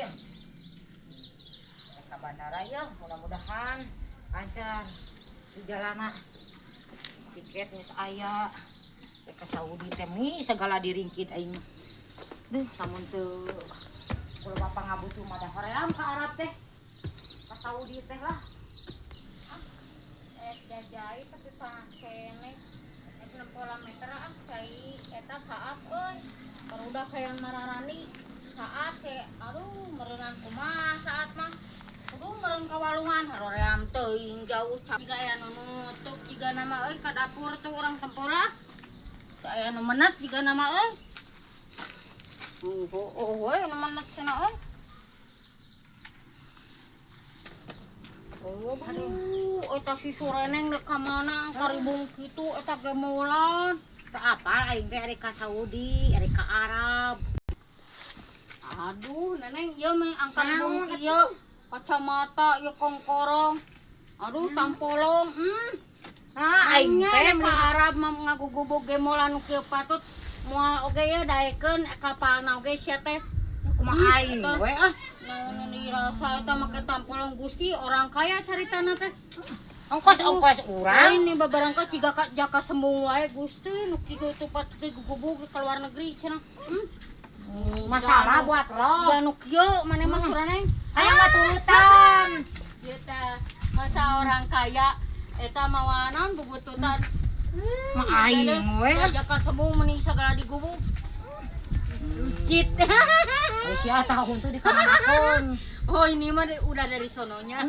ya. Ka bandara ya, mudah-mudahan lancar di jalana. Tiket geus aya. Rek ka Saudi teh mi segala diringkit aing mah. Duh, lamun teu kulo bapak ngabutuh mah da hoream ka Arab teh. Ka Saudi teh lah. Jajai tapi panas keneh. Rek nempo meter ah cai eta saat euy. Barudak hayang mararani saat kayak aduh meureunan kumaha saat mah. Aduh meureun ka walungan haroream teuing jauh jiga aya nu nutup jiga nama euy ka dapur tuh urang tempo lah. Aya nu menet jiga nama euy. Oh, we nu menet cenah euy. Oh, aduh, eta si Sureneng dek ka mana karibung kitu eta gemolan. Teu apal aing teh arek ka Saudi, arek ka Arab. Aduh, Neneng ieu mah angkaribung Naon ieu. Kacamata ieu kongkorong. Aduh, tampolong. Nah, aing teh ka Arab mah ngagugubug gemolan nu kieu patut moal oge ye daekeun kapalna oge sia teh. Kumaha aing we ah. Naon nu dirasa eta make tampolong Gusti orang kaya caritana teh. Ongkos-ongkos urang. Ini babarangka jiga ka jaka sembung wae Gusti nu kitu tuh patut digugubug ka luar negeri cenah. Masalah buat lo. Jiga nu kieu maneh mah Sureneng. Hayang mah turutan. Ieu teh masa orang kaya eta mawa naon bubututan. Mah aing we ah. Jaka sembung meni sagala digubug. Lucit. Sia tahun tuh dikamanakeun. Oh ini mah udah dari sononya.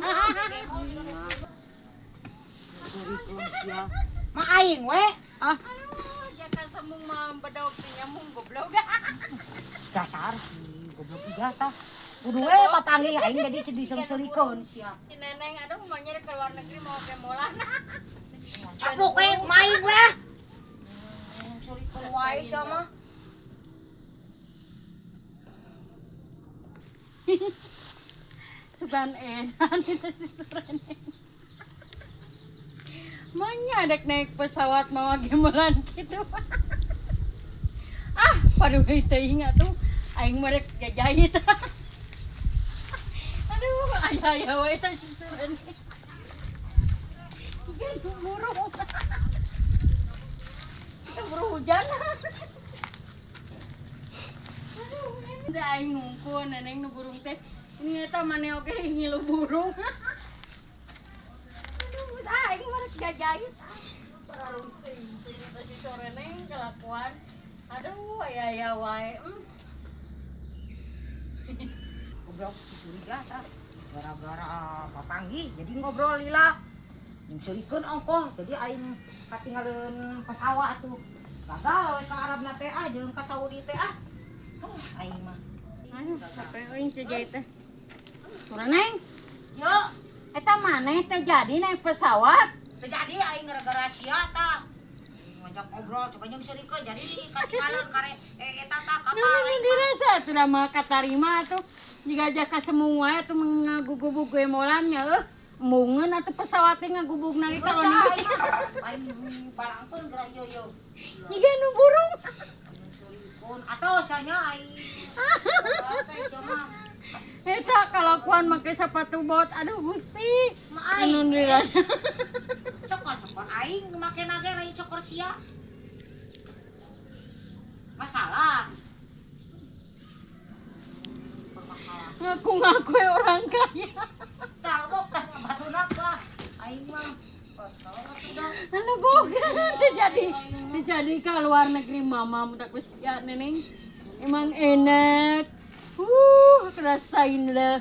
Surikeun sia. Mah aing we ah. Aduh, jaka sembung mah bedog teh nyambung goblok. Dasar si goblok iga tah. Kudu we papanggih aing jadi diseungseurikeun sia. Si Neneng aduh maunya ke luar negeri mau gemolan. Caplok we kumaha aing we. Seungseurikeun wae sia mah. Sugan edan itu si Sureneng. Manya dek naik pesawat mau gemolan gitu. Ah, paduh teuing atuh aing mah rek jajahit. Aduh, aya-aya wae teh si Sureneng. Ieu burung. Keburu hujan. Aduh, da aing ngungkul Neneng nu burung teh. Ini eta maneh oge ngilu burung. Aduh, aing mah rek jajahit. Pararungsing teh si Sureneng kelakuan. Aduh, aya-aya wae. Goblok si curiga tah. Gara-gara papanggih jadi ngobrol lila. Nyungseurikeun ongkoh jadi aing katinggaleun pesawat tuh. Gagal we ka Arabna teh ah jeung ka Saudi teh ah. Huh, aing mah. Aduh, capek euy si jahit teh. Sureneng. Yo, eta maneh teh jadi naik pesawat? Teu jadi aing gara-gara sia tah. Ngajak ngobrol coba nyungseurikeun jadi katinggaleun kare eta tah kapal Nah, aing mah. dirasa atuh da mah katarima atuh. Jiga jaka semung wae atuh ngagugubug gemolan nya eueuh. Embungeun atuh pesawat teh ngagubugna ge ka Geus luar ah, negeri. aing mah. Aing balangkeun geura ieu ieu. Jiga nu burung. Nyungseurikeun atuh sia aing. Teh sia mah. Eta kalakuan make sepatu bot aduh Gusti. Mah aing. Anu dirasa. Cokor-cokor aing make nage lain cokor sia. Masalah. Permasalahan. Ngaku-ngaku orang kaya. Talbok tas batuna ka. Aing mah kesel atuh dah. Anu boga jadi ke luar negeri mama mudak sia Neneng. Emang enak. Kerasain lah.